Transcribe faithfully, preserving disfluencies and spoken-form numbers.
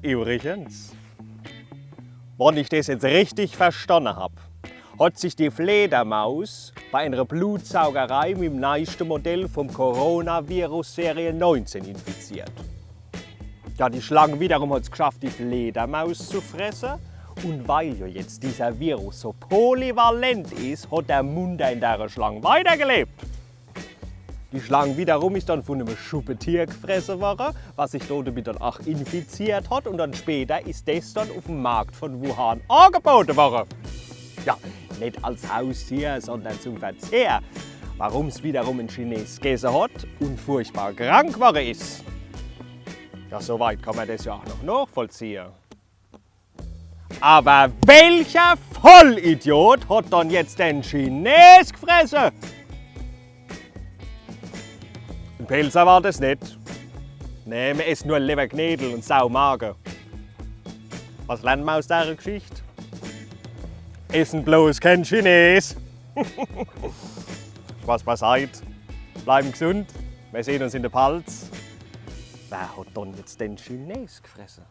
Übrigens, wann ich des jetzt richtig verstanne hab, hat sich die Fledermaus bei einer Blutsaugerei mit dem neuesten Modell vom Coronavirus Serie neunzehn infiziert. Ja, die Schlang wiederum hat's geschafft, die Fledermaus zu fressen. Und weil ja jetzt dieser Virus so polyvalent ist, hat der Munter in der Schlang weitergelebt. Die Schlang wiederum ist dann von einem Schuppetier gefressen worden, was sich dort damit dann auch infiziert hat. Und dann später ist das dann auf dem Markt von Wuhan angeboten worden. Ja, nicht als Haustier, sondern zum Verzehr. Warum's wiederum ein Chines gegessen hat und furchtbar krank geworden ist. Ja, soweit kann man das ja auch noch nachvollziehen. Aber welcher Vollidiot hat dann jetzt den Chines gefressen? Ein Pälzer war das nicht. Nee, mir essen nur Leberknödel und Saumagen. Was lernen wir aus der Geschichte? Essen bloß kein Chines. Spaß beiseite. Bleiben gesund. Wir sehen uns in der Palz. Wer hat dann jetzt den Chines gefressen?